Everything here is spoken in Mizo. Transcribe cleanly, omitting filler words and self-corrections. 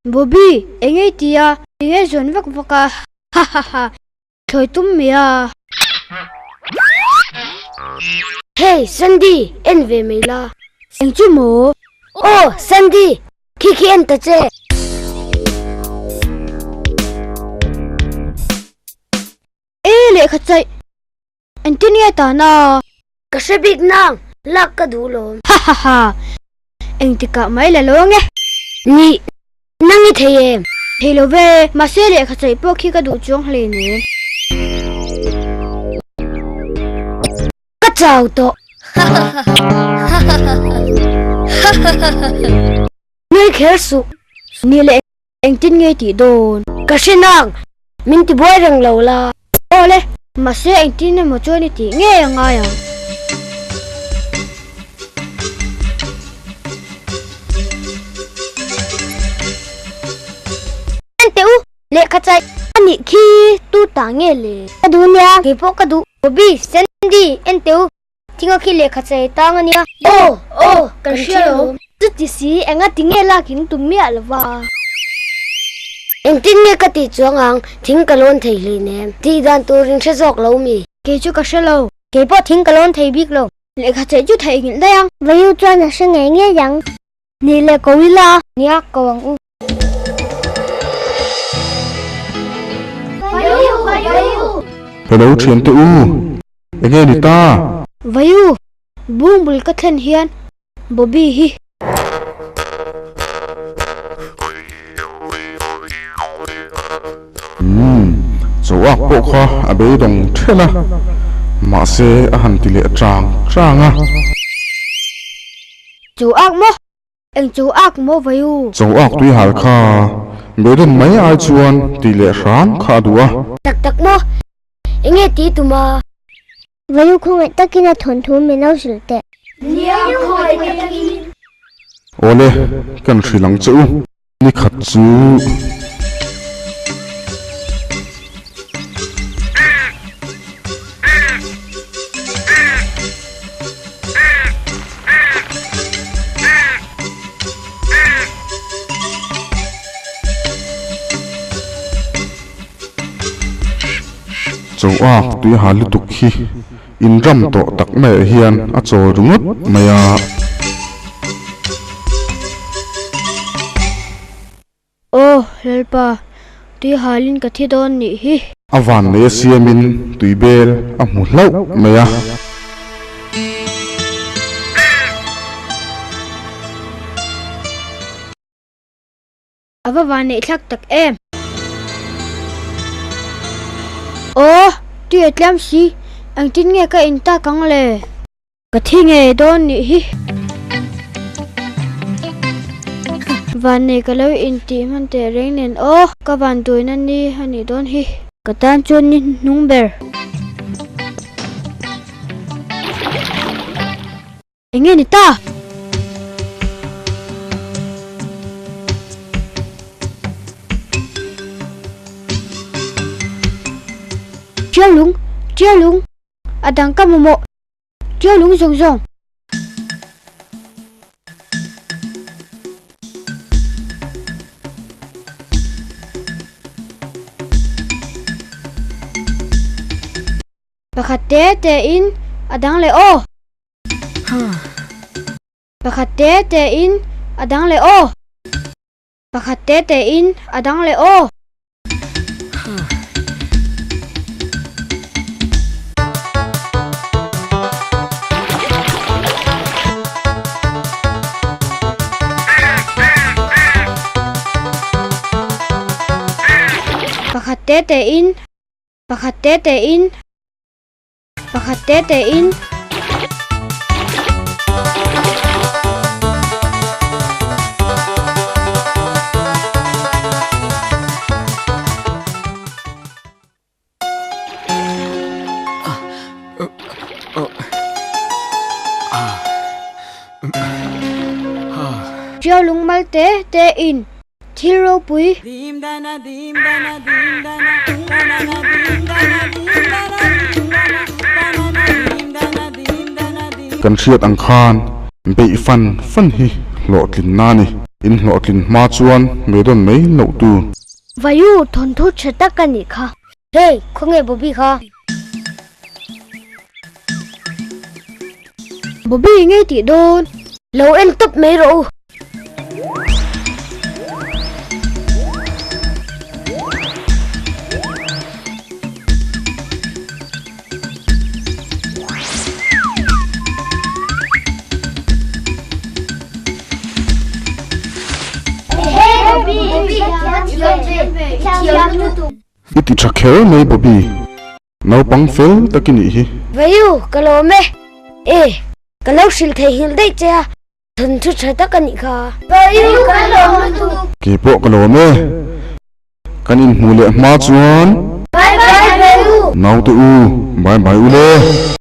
Bobby, eng ei ti a? Eng ei zawn vak vak a? Ha ha ha, thlawi tum mai a. Hey, Sandy, en ve mai la. Eng chu maw? Aw, Sandy, khi khi en ta che. E lehkha chaih, engtin nge tan a? Ka hre bik nang, lak ka duh lawm. Ha ha ha, engtikah mai la lo ange. Nih, nang i thei em? Thei lo ve, mahse lehkha chaih pawh khi ka duh chuang hleinem. Ka chau tawh. Nui kher suh. Nih leh Engtin nge tih dawn? Ka hre nang, min ti buai reng lo la. Awle, mahse engtin emaw chuan i tih ngei a ngai ang. En teh u, lehkha chaih a nih khi tu ta nge le? Ka duh nia, kei pawh ka duh. Bobby, Sandy, en teh u, Thinga khi lehkha chei tang a nia. Aw, aw, kan hria lo. Chuti si, enga ti nge lak in tum miah lo va? Engtin nge ka tih chuang ang, thing ka lawn thei hleinem. Tih dan tur in hre zawk lo mi? Kei chu ka hre lo. Kei pawh thing ka lawn thei bik lo. Lehkha chei chu theihnghilh daih ang. Vawiu chuan a hre ngei ngei ang. Ni leh ko ila. Nia, ko ang u. Vawiu, vawiu! Hello thiante u, enge ni ta? Vawiu, bung bul ka thlen hian Bobby hi. Umm, chauak pawh kha a beidawng then a, mahse a han ti leh chang chang a. Chauak maw? Eng chaw ak maw vai u? Chaw ak tui hal kha beidawng mai ai chuan tih leh hram kha a duh a. Tak tak maw? Enge ti tum a? Vai u khawngaih takin a thawnthu min lo hrilh teh. Nia khawngaih takin. Awle, kan hrilh ang che u. Ni khat chu. Chauak tui ha lutuk hi inram tawh tak maiah hian a chawl ringawt mai a. Aw Lalpa, tui halin ka thi dawn nih hi. A van nei a siamin tui bel a hmu hlauh mai a. A va van neih thlak tak em! Aw, tui a tlem si, engtin nge ka in tak ang le? Ka thi ngei dawn nih hi. Vannei ka lo intih hman teh reng nen aw, ka van duaina ni a nih dawn hi. Ka tan chuan ni hnung ber. Enge ni ta? Tialung, tialung, a dang ka mamawh. Tialung zawng zawng. Pakhat te te in a dang leh aw. Pakhat te te in a dang leh aw. Pakhat te te in a dang leh aw. Pakhat te te in Pakhat te te in Pakhat te te in. Ṭiau lungmal te te in thil ropui. Kan hriat ang khan beih fan fan hi hlawhtlinna a ni. In hlawhtlin hma chuan beidawn mai loh tur. Vayu thawnthu tha tak a nih kha. Hey, khawnge Bobby kha? Bobby ngei tih dawn. Lo en tawp mai rawh u. I ti tha kher mai Bobby, naupang fel tak i nih hi. Vayu, ka lawm e. E, ka lo hrilh theihnghilh daih che a. Thawnthu tha tak a nih kha. Vayu kan lawm lutuk. Kei pawh ka lawm e. Kan inhmuh leh hma chuan. Bye bye Vayu. Naute u, bye bye u le.